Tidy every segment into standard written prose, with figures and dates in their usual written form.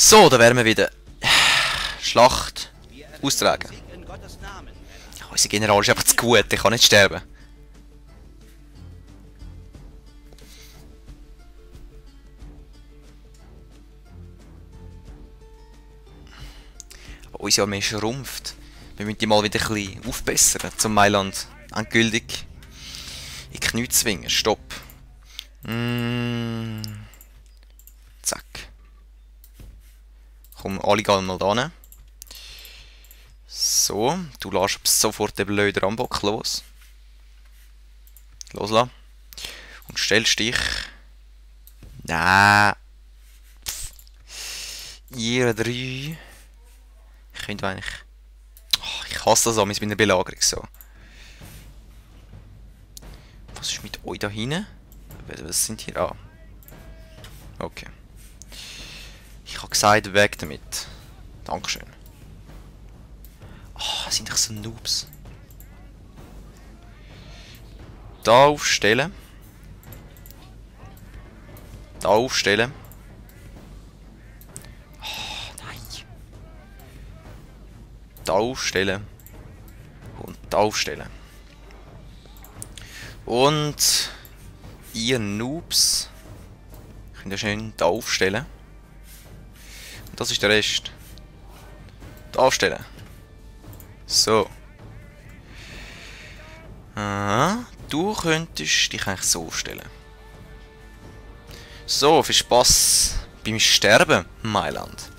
So, da werden wir wieder Schlacht austragen. Ja, unser General ist einfach zu gut, der kann nicht sterben. Aber unsere Armee schrumpft. Wir müssen die mal wieder ein bisschen aufbessern, zum Mailand endgültig in die Knie zwingen. Stopp. Zack. Komm, alle gehen mal da hin. So, du lässt sofort den blöden Rambock los. Loslassen. Und stellst dich. Nein. Ihr drei. Ich könnte eigentlich. Oh, ich hasse das mit meiner Belagerung so. Was ist mit euch da hinten? Was sind hier? Ah. Okay. Ich habe gesagt, weg damit. Dankeschön. Oh, sind doch so Noobs. Da aufstellen. Da aufstellen. Oh, nein. Da aufstellen. Und da aufstellen. Und ihr Noobs könnt ihr schön da aufstellen. Und das ist der Rest. Da aufstellen. So. Aha. Du könntest dich eigentlich so aufstellen. So, viel Spaß beim Sterben, Mailand.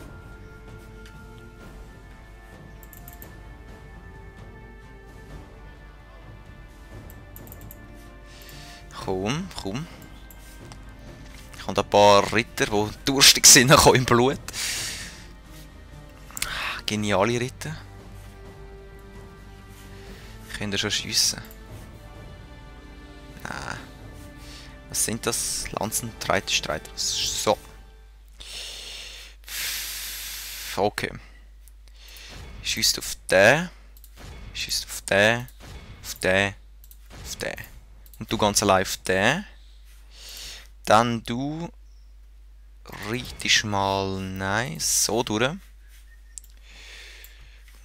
Komm, komm. Ich habe da ein paar Ritter, die durstig sind im Blut. Geniale Ritter. Könnt ihr schon schiessen? Nein. Was sind das? Lanzentreiter, Streiter. So. Okay. Schießt auf den. Schießt auf den. Auf den. Auf den. Und du ganz allein auf den. Dann du reitest mal, nein, so durch.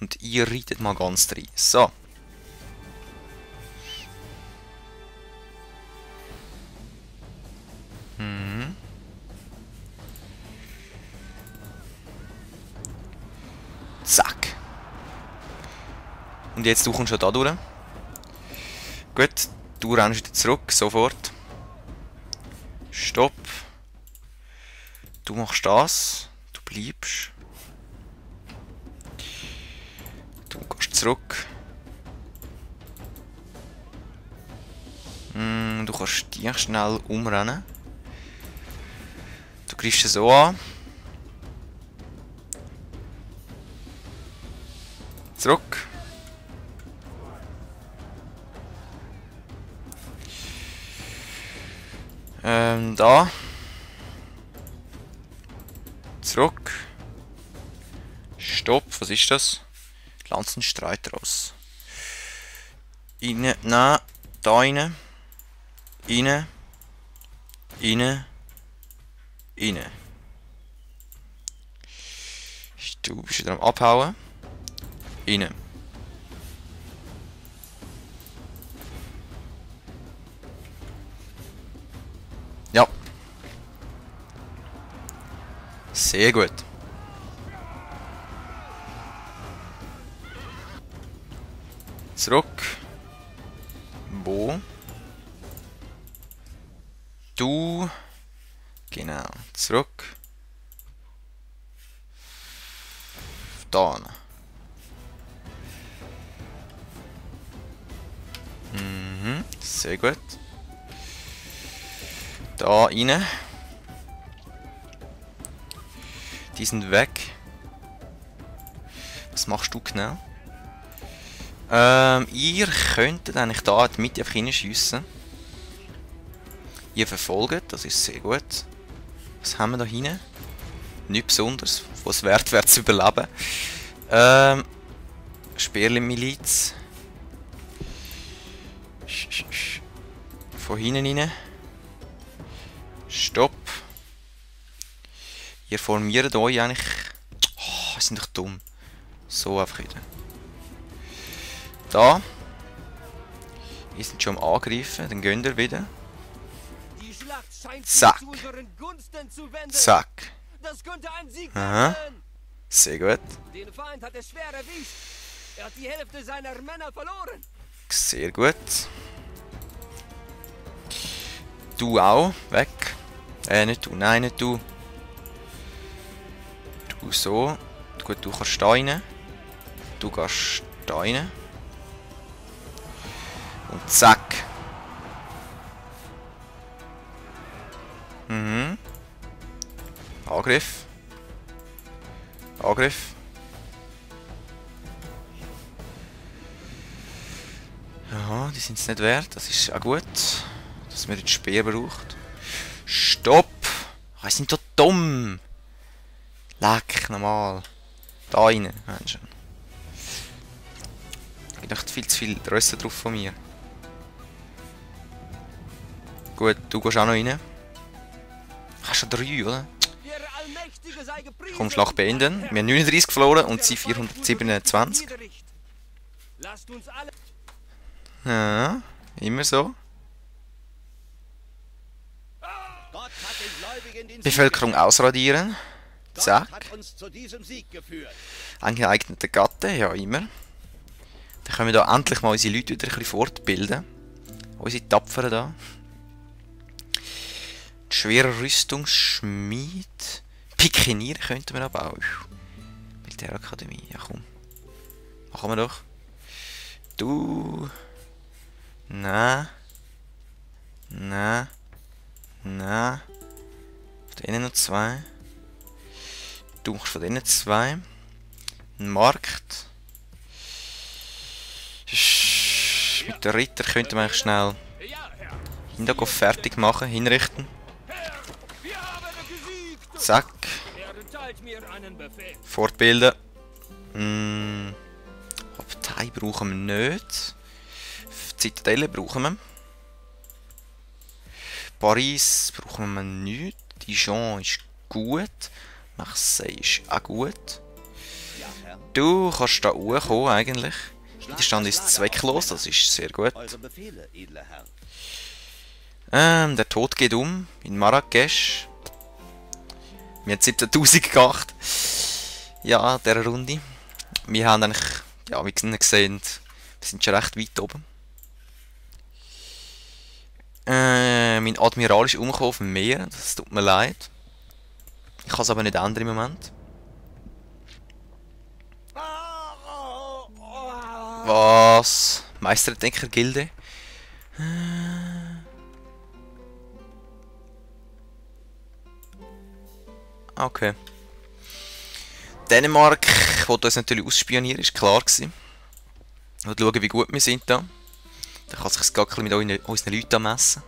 Und ihr reitet mal ganz rein. So. Zack. Und jetzt du kommst schon da durch. Gut, du rennst wieder zurück, sofort. Stopp. Du machst das. Du bleibst. Du gehst zurück. Du kannst die schnell umrennen. Du greifst sie so an. Zurück. Da. Zurück. Stopp, was ist das? Lanzenstreitros. Rein, nein, da rein. Rein. Rein. Rein. Du bist wieder am Abhauen. Rein. Ja. Sehr gut. Zurück. Wo? Du. Genau. Zurück. Da. Sehr gut. Da rein. Die sind weg. Was machst du genau? Ihr könntet eigentlich da in die Mitte einfach hineinschiessen. Ihr verfolgt, das ist sehr gut. Was haben wir da hinten? Nichts Besonderes, was wert wäre zu überleben. Speerli-Miliz. Von hinten rein. Stopp. Ihr formiert euch eigentlich... Oh, sind doch dumm. So einfach wieder. Da. Wir sind schon am Angreifen, dann gehen wir wieder. Zack. Zack. Aha. Sehr gut. Den Feind hat es schwer erwischt. Er hat die Hälfte seiner Männer verloren. Sehr gut. Du auch. Weg. Nicht du. Nein, nicht du. Du so. Gut, du kannst da rein. Du gehst da rein. Und zack. Mhm. Angriff. Angriff. Ja, die sind es nicht wert. Das ist auch gut, dass man den Speer braucht. Stopp! Oh, die sind doch dumm! Leck, normal. Da rein, Menschen. Ich dachte viel zu viel Rösten drauf von mir. Gut, du gehst auch noch rein. Hast schon 3, oder? Komm, Schlacht beenden. Wir haben 39 verloren und sie 427. Ja, immer so. Bevölkerung ausradieren. Zack. Eingeeignete Gatte, ja immer. Dann können wir da endlich mal unsere Leute wieder ein bisschen fortbilden. Unsere Tapferen da. Schwerer Rüstungsschmied. Pikinier könnten wir aber auch. Militärakademie, ja komm. Machen wir doch. Du. Nein. Nein. Nein. Von denen noch 2. Du machst von denen 2. Ein Markt. Mit den Ritter könnte man eigentlich schnell hinten fertig machen, hinrichten. Zack. Fortbilden. Abtei brauchen wir nicht. Zitadelle brauchen wir. Paris brauchen wir nicht. Dijon ist gut. Marseille ist auch gut. Du kannst da hochkommen eigentlich. Widerstand ist zwecklos, das ist sehr gut. Der Tod geht um in Marrakesch. Wir haben 17.000 gemacht. Ja, dieser Runde. Wir haben eigentlich, ja, wie gesehen, wir sind schon recht weit oben. Mein Admiral ist umgekommen auf dem Meer, das tut mir leid. Ich kann es aber nicht ändern im Moment. Was? Meisterdenker-Gilde? Okay. Dänemark wollte uns natürlich ausspionieren, ist klar gewesen. Ich wollte schauen, wie gut wir sind da. Dann kann sich das Gackel mit unseren Leuten messen.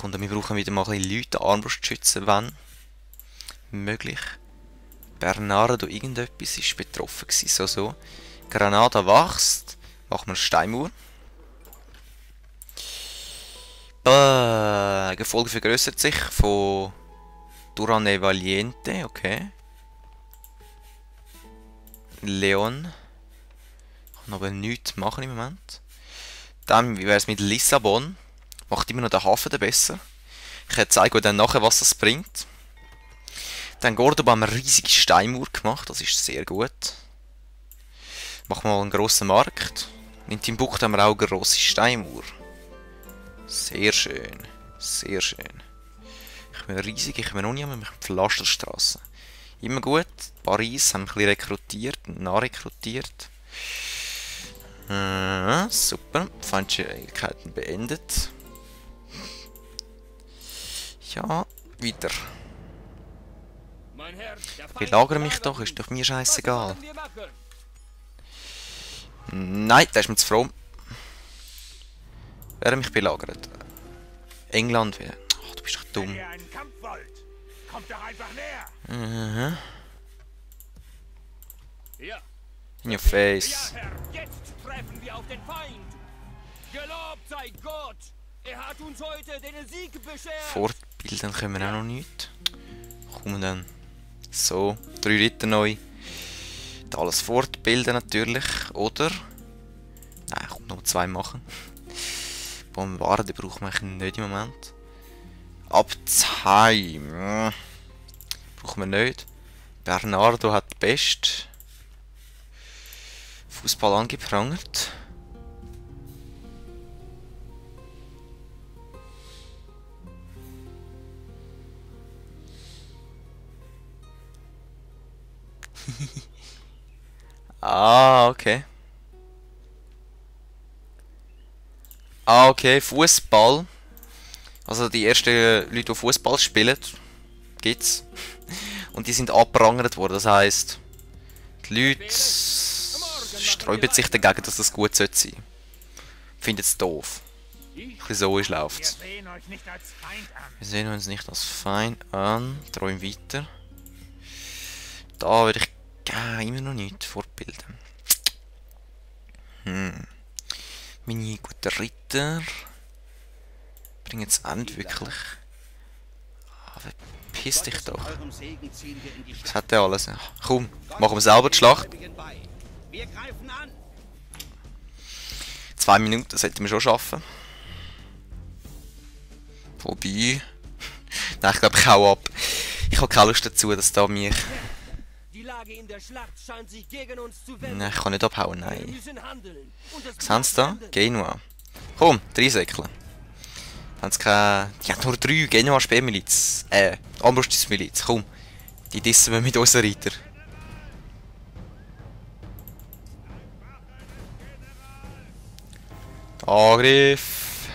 Und wir brauchen wieder mal ein bisschen Leute, Armbrustschützen, wenn möglich. Bernardo irgendetwas ist betroffen gewesen, so. Granada wächst. Machen wir eine Steinmauer. Gefolge vergrößert sich von Durane Valiente, okay. Leon. Kann aber nichts machen im Moment. Dann, wie wäre es mit Lissabon? Macht immer noch den Hafen besser. Ich werde zeigen dann nachher, was das bringt. Dann Cordoba haben wir eine riesige Steinmauer gemacht, das ist sehr gut. Machen wir mal einen grossen Markt. In Timbuktu haben wir auch eine grosse Steinmauer. Sehr schön, sehr schön. Ich bin riesig, ich bin noch nie mit Pflasterstraße. Immer gut. Paris haben wir ein bisschen rekrutiert, nachrekrutiert. Super, Feindseligkeiten beendet. Ja, wieder. Belagere mich doch, ist doch mir scheißegal. Nein, der ist mir zu froh. Wer mich belagert? England wieder. Ach, du bist doch dumm. In your face. Fortbilden können wir auch noch nicht. Kommen dann. So, 3 Ritter neu. Da alles fortbilden natürlich, oder? Nein, ich noch 2 machen. Bombarden brauchen wir eigentlich nicht im Moment. Abtheim. Brauchen wir nicht. Bernardo hat die beste. Fußball angeprangert. Ah, okay. Ah, okay, Fußball. Also die ersten Leute, die Fußball spielen, gibt's. Und die sind abgerangert worden. Das heisst, die Leute sträuben sich dagegen, dass das gut sein sollte. Finden es doof. Ein bisschen so ist, läuft's. Wir sehen uns nicht als Feind an. Träumen weiter. Da würde ich immer noch nicht fortbilden. Meine guten Ritter bringen es Ende wirklich. Aber piss dich doch. Was hat der alles? Komm, machen wir selber die Schlacht. 2 Minuten, das sollten wir schon schaffen. Wobei. Nein, ich glaube, ich hau ab. Ich habe keine Lust dazu, dass da mich. Nein, ich kann nicht abhauen, nein. Was haben sie da? Genua. Komm, 3 Säckchen. Haben sie keine. Die haben nur 3 Genua Sperrmiliz. Armbrustmiliz. Komm. Die dissen wir mit unseren Reiter. Angriff.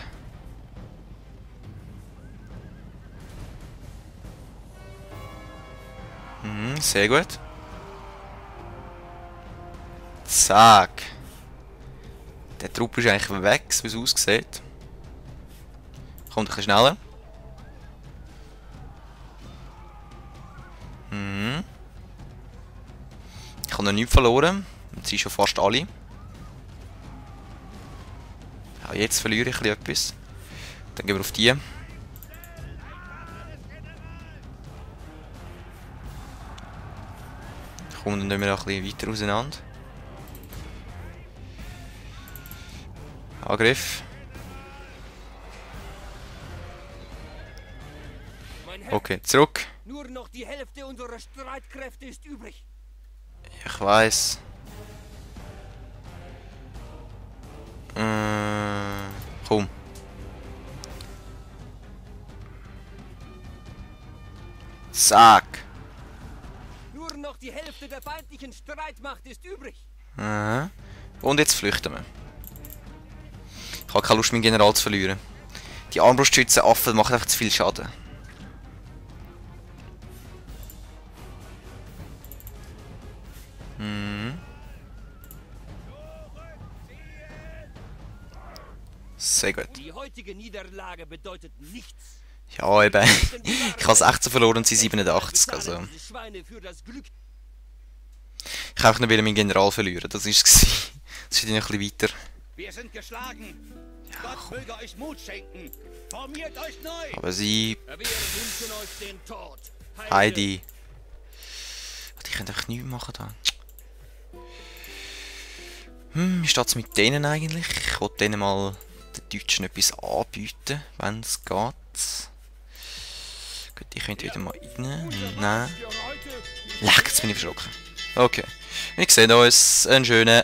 Sehr gut. Zack. Der Trupp ist eigentlich weg, wie es aussieht. Kommt ein bisschen schneller. Ich habe noch nichts verloren. Jetzt sind schon fast alle. Ja, jetzt verliere ich etwas. Dann gehen wir auf die. Kommen dann nehmen wir noch ein bisschen weiter auseinander. Angriff. Okay, zurück. Nur noch die Hälfte unserer Streitkräfte ist übrig. Ich weiß. Komm. Zack. Nur noch die Hälfte der feindlichen Streitmacht ist übrig. Und jetzt flüchten wir. Ich habe keine Lust, meinen General zu verlieren. Die Armbrustschützen-Affen machen einfach zu viel Schaden. Sehr gut. Die heutige Niederlage bedeutet nichts. Ja, eben. Ich habe 16 verloren und sie 87. Also. Ich habe einfach nur meinen General verlieren. Das war es. Das ist ein bisschen weiter. Wir sind geschlagen. Gott möge euch Mut schenken. Formiert euch neu. Aber sie. Wir wünschen euch den Tod. Heidi. Die können einfach nichts machen da. Wie steht es mit denen eigentlich? Ich wollte denen mal den Deutschen etwas anbieten, wenn es geht. Gut, ich könnte wieder mal rein. Nein. Leck, jetzt bin ich verschrocken. Okay. Wir sehen uns. Einen schönen